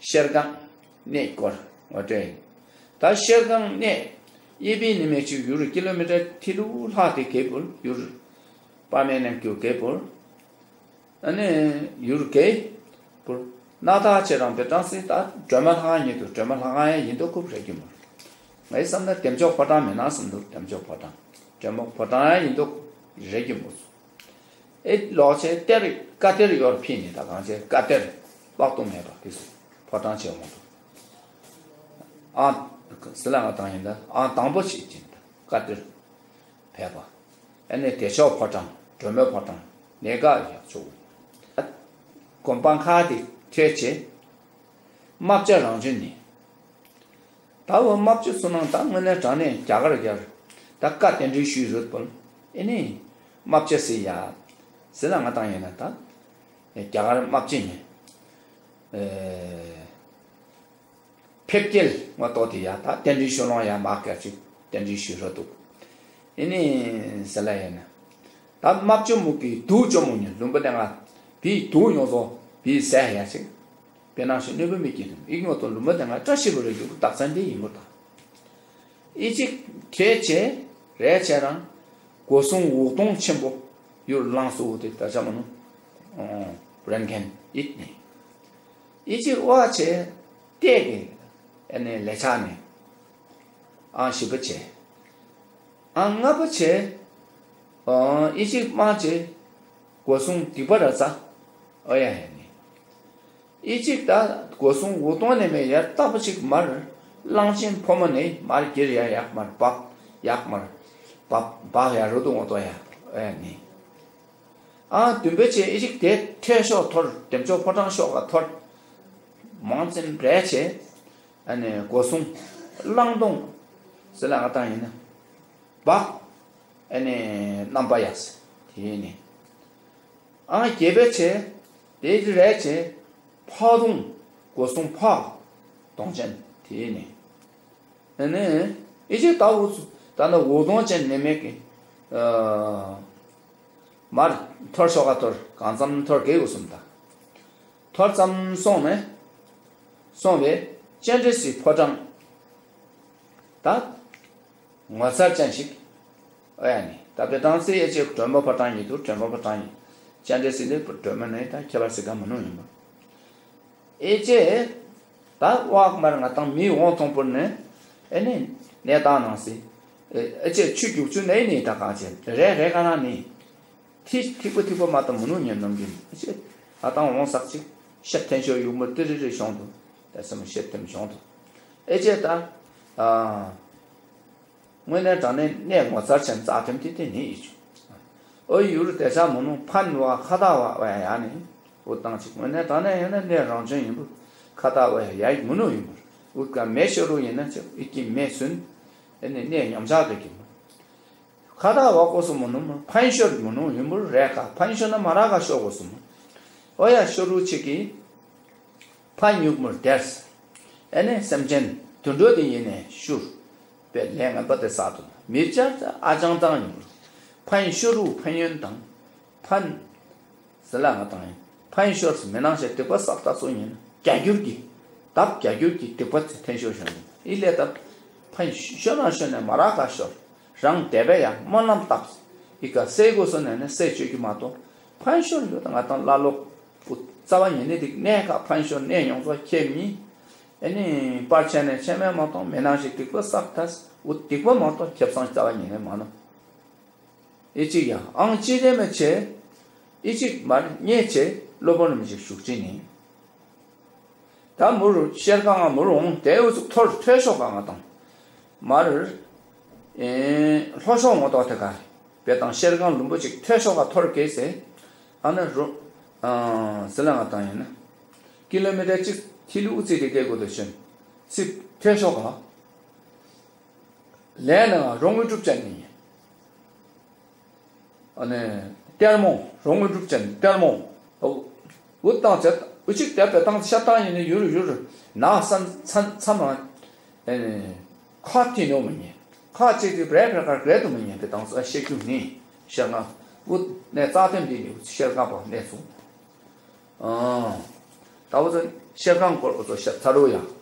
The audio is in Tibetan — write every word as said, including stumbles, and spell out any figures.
ཤེལ་སྒང་གནས་སྐོར་ངོ་སྤྲོད་ཡིན། ད་ཤེལ་སྒང་གནས་གཡས་པའི་ནི་མེ་ཆུ་ཡུར་ཀི་ལོ་མི་ཊར་ཐི་ལུ་ལྷག་དེ་གེ་པུར་ཡུར་པ་མེ་ནང་ཀྱོ་གེ་པུར། ཨ་ནི་ཡུར་གེ་པུར་ན་ཐག་ཆེ་རང་པེ་ཀྲང་སི་ད་སྒྲོལ་མ་ལྷ་ཁང་ཉིད་དུ་སྒྲོལ་མ་ལྷ་ཁང་ཡང་ཡིན་མདོག་ཁུབ་རེད་ཀྱི་མོ། ངའི་བསམ་ན་བདེ་མཆོག་ཕོ་བྲང་མེད་ན་བསམ་འདུག་བདེ་མཆོག་ཕོ་བྲང་སྒྲོལ་མ་ཕོ་བྲང་ཡང་ཡིན་མདོག་རེད་ཀྱི་མོ། ཨེ་ལོག་ཆེ་གཏེར་བཀའ་གཏེར་ཡོར་ཕིན་ནི་ད་གང་ཆེ་བཀའ་གཏེར་དཔག་ཏུ་མེད་པ་དེ་སུ་ཕོ་བྲང་ཆེ་འོང་དུ། ཨང་ཟི་ལ་ང་དང་ཡིན་ད་ཨང་དང་པོ་ཆེ་ཅིན་ད་བཀའ་གཏེར་ཕེབས་པ། ཨེ་ནི་བདེ་མཆོག་ཕོ་བྲང་སྒྲོལ་མའི་ཕོ་བྲང་ནས་ག་ཡག་ཆོག་དགོན་པ་ཁག་དེ་ཁྲལ་ཆེ། རྨ་བྱ་རང་བྱོན་ནི། ད་འོ་རྨ་བྱ་ཚུར་ནང་ད་དངོས་གནས་དྲང་གནས་རྒྱ་གར་རྒྱར་ད་བཀའ་གཏན་འདྲེན་ཞུས་རོད་པོ། ཨེ་ནི་རྨ་བྱ་ཟེར་ཡ་ཟེར་ལ་ང་དང་ཡིན་ན་ད་རྒྱ་གར་རྨ་བྱ་ཡིན། ཕེབས་སྐྱེལ་ངོ་ཏོག་དེ་ཡ་ད་གཏན་འདྲེན་ཞུ་ལོང་ཡ་མ་སྐད་ཅིག་གཏན་འདྲེན་ཞུས་རོད་འདུག་ཨེ་ནི་ཟེར་ལ་ཡིན་ན་ད་རྨ་བྱ་མུ་གི་དུག་ཅོ་མོ་ཉིན་ལུང་པ་དེ་ང་བི་དུག་ཡོང་སོང་བི་ཟས་ཡ་ཅིག་དཔེར་ན་ཞིག་གནོད་པ་མི་སྐྱེ་དུ་ཨིག་ངོ་དང་ལུང་མ་དེ་ང་བཀྲ་ཤིས་པ་རེ་རྒྱུ་རྟགས་མཚན་དེ་ཡིན་པ་དང་། ཨི་ཅིག་ཁྲེ་ཆེ་རེ་ཆེ་རང་སྒོ་སྲུང་འོག་གདོང་ཆེན་པོ་ཡུར་ལངས་སུ་འོ་དེ་ད་ཆ་མ་ནུ་རན་མཁན་ཨིད་ནི་ཨི་ཅིག་ཨོ་ཆེ་ཏེ་གི་ཨ་ནི་ལེ་ཆ་ནི་ཨང་ཞི་པ་ཆེ་ཨང་ལྔ་པ་ཆེ་ཨི་ཅིག་མ་ཆེ་སྒོ་སྲུང་སྡིག་པ་ར་ཙ་ཨོ་ཡ་ཧེ་ནི། ཨི་ཅིག་ད་སྒོ་སྲུང་འུ་གདོང་ནས་མེད་ཡར་ལྟ་བུ་ཅིག་མར་གླང་ཆེན་ཕོ་མོ་ནས་མར་གྱེར་ཡ་ཡག་མར་འབབ་ཡག་མར་འབབ་འབག་ཡ་རུ་དུ་ངོ་ཏོ་ཡ་ཨེ་ནི། ཨ་བདུན་པའི་ཆེ་ཨི་ཅིག་དེ་ཐོས་ཤོག་ཐོར་བདེ་མཆོག་ཕོ་བྲང་ཤོག་ག་ཐོར་མང་ཙམ་རེ་ཆེ་ཨ་ནི་སྒོ་སྲུང་གླང་གདོང་ཟེར་ལ་ང་དང་ཡིན་ན་འབག་ཨ་ནི་རྣམ་པ་ཡག་ཟེར་དེ་ནི། ཨང་བརྒྱད་པའི་ཆེ། དེ་རེད་ཆེ། ཕག་གདོང་། སྒོ་སྲུང་ཕག་གདོང་ཅན་དེ་ནི། ཨ་ནི། ཨི་ཅིག་ད་འུ་ཚུ་ད་ནི་འུ་གདོང་ཅན་ནི་མེད་ཀི། མར་ཐོར་ཤོག་ག་ཐོར་གང་ཙམ་ཐོར་གེ་འུ་གསུམ་ད། ཐོར་ཙམ་སོང་ནས། སོང་བས་སྤྱན་རས་གཟིགས་ཕོ་བྲང་། ད། ངོ་མཚར་ཅན་ཞིག་ཨོ་ཡ་ནི། ད་པེ་ཏང་སེ་ཨེ་ཅེ་སྒྲོལ་མ་ཕོ་བྲང་ཡིན་འདུག་སྒྲོལ་མ་ཕོ་བྲང་ཡིན། སྤྱན་རས་གཟིགས་ནི་སྒྲོལ་མ་ནི་ད་ཁྱད་པར་སི་ག་མི་ནུ་ཡིན་པ། ཨེ་ཅེ། ད་ཝག་མར་ང་དང་མི་འོང་ཐོང་པོར་ནི། ཨེ་ནི། གནས་སྟངས་ནང་སི། ཨེ་ཅེ་ཆུ་རྒྱུག་ཆུ་ནི་ནི་ད་གང་ཅེ་རེ་རེ་ག་ན་ནི། ཐི་ཐིག་པ་ཐིག་པ་མ་ད་མི་ནུ་ཉན་ནམ་གྱིན་ཨེ་ཅེ། ང་དང་འོང་ཟག་ཅིག་ཤ་འཐེན་ཤོ་ཡུག་མོ་ཏི་རི་རི་ཤོང་དུ། ད་སེམས་ཤ་འཐེན་ཤོང་དུ། ཨེ་ཅེ་ད། ཨ། དངོས་གནས་དྲང་གནས་གནས་ངོ་མཚར་ཅན་རྩ་ཐེམ་དེ་དེ་ནི་ཡིན་ཆུ། ཨོ་ཡུལ་དེ་ས་མོ་ནུ་ཕན་བ་ཁ་ཏ་བ་བ་ཡ་ནི། འུ་ཏང་ཅིག་དངོས་གནས་དྲང་གནས་ཡིན་ན་གནས་རང་བྱོན་ཡིན་པུ་ཁ་ཏ་བ་ཡ་ཡ་མོ་ནུ་ཡིན་པུ། འུ་ཀ་མེ་ཤོ་རུ་ཡིན་ན་ཅིག་ཨི་ཀི་མེ་སུན། ཨེ་ནི་གནས་ཉམས་ཆག་རེ་གི་མོ། ཁ་ཏ་བ་ཀོ་སུ་མོ་ནུ་མོ་ཕན་ཤོར་མོ་ནུ་ཡིན་པུ་རེ་ཀ་ཕན་ཤོར་ན་མ་ར་ཀ་ཤོ་ཀོ་སུ་མོ། ཨོ་ཡ་ཤོ་རུ་ཅིག་གི། ཕ་ཉུག་མུར་དེར། ཨེ་ནས་སེམས་ཅན་དུད་འགྲོ་དེ་ཡིན་ནས་ཤུར། པའི་ལས་ངན་པ་དེ་བསགས་དུ་མིར་བཅར་ཨ་ཅང་ཏང་ཉུག་ཕ་ཡིན་ཤུ་རུ་ཕན་ཡོན་དང་། ཕན། ཟི་ལ་ང་དང་ཡིན་ཕ་ཡིན་ཤོར་སུ་མི་སྣང་ཞེས་སྡིག་པ་བསགས་ད་སོ་ཡིན་རྒྱ་གྱུར་གྱི། དབ་རྒྱ་གྱུར་གྱི་སྡིག་པ་ཚེ་འཐེན་ཤོར་བྱུང་ཡིན་ཨི་ལས་དབ། ཕ་ཡིན་ཤོར་ན་ཤོར་ནས་མ་རག་ག་ཤོར། རང་དེ་བས་ཡང་སྨོན་ལམ་བཏབ། ཨི་ཀ་སེ་གོ་སོ་ནས་ནས་སེ་བཅོས་ཀྱི་མ་གཏོགས། ཕན་ཤོར་ཡོད་ང་དང་ཀླ་ལོག་བུ་རྩ་བ་ཉིད་ནས་དེ་གནས་ཁག་ཕན་ཤོར་གནས་ཡོངས་རྫོགས་ཁྱེད་མི། ཨེ་ནི་པར་ཆེན་ནས་ཆེན་མེད་མ་གཏོགས་མི་ནང་ཞིག་སྡིག་པ་བསགས་ཐལ་འུ་སྡིག་པ་མ་གཏོགས་ཁེ་བཟང་རྩ་བ་ཉིད་ནས་མ་ནོ། ཨེ་གཅིག་ཡང་ཨང་གཅིག་དེ་མི་ཆེ། ཨེ་གཅིག་མར་ཉེ་ཆེ་སློབ་དཔོན་རིན་པོ་ཆེ་བཞུགས་ཁྲི་ནི། ད་མུར་ཤེལ་ཁང་ང་མུར་འོང་དེ་འུ་ཚུགས་ཐོར་ཐོས་ཤོག་གང་ང་དང་། མར། ཨེ། ལྷོ་ཕྱོགས་ངོ་ཐོག་དེ་ག་བེ་དང་ཤེལ་ཁང་ལུམ་བུ་ཅིག་ཐོས་ཤོག་ག་ཐོར་གེ་ཟེ། ཨ་ན་རུ། ཨ། ཟི་ལ་ང་དང་ཡིན་ན། ཀི་ལོ་མི་ཊར་གཅིག་ཐི་ལུ་ཙི་དེ་གེ་གོ་དོ་ཤན། ཚིབ་ཐོས་ཤོག་ག་ལས་ནང་རོང་དངོས་གྲུབ་ཅན་ནི། ཨ་ནི། གཏེར་མོ་རོང་དངོས་གྲུབ་ཅན་གཏེར་མོ། འུ་བཏང་ཚེ་འུ་ཅིག་དེ་བེ་བཏང་ཤ་བཏང་ཡིན་ནི་ཡུར་ཡུར་ན་ས་མཚམས་མཚམས་ལ། ཨེ་ནི། ཁ་ཐི་ནོ་མི་ཉན། ཁ་ཅིག་གི་བེ་བེ་ཀར་བེ་དུ་མི་ཉན་པའི་བཏང་ས་ཤེས་རྒྱུ་ནི་ཤེར་ང་འུ་ནས་རྩ་དོན་འདི་ནི་ཤེར་ང་པ་གནས་སོང་། ཨང་། ད་འུ་ཚོ་ཤེལ་ཁང་སྐོར་འུ་ཚོ་ཤ་ཚ་རུ་ཡང་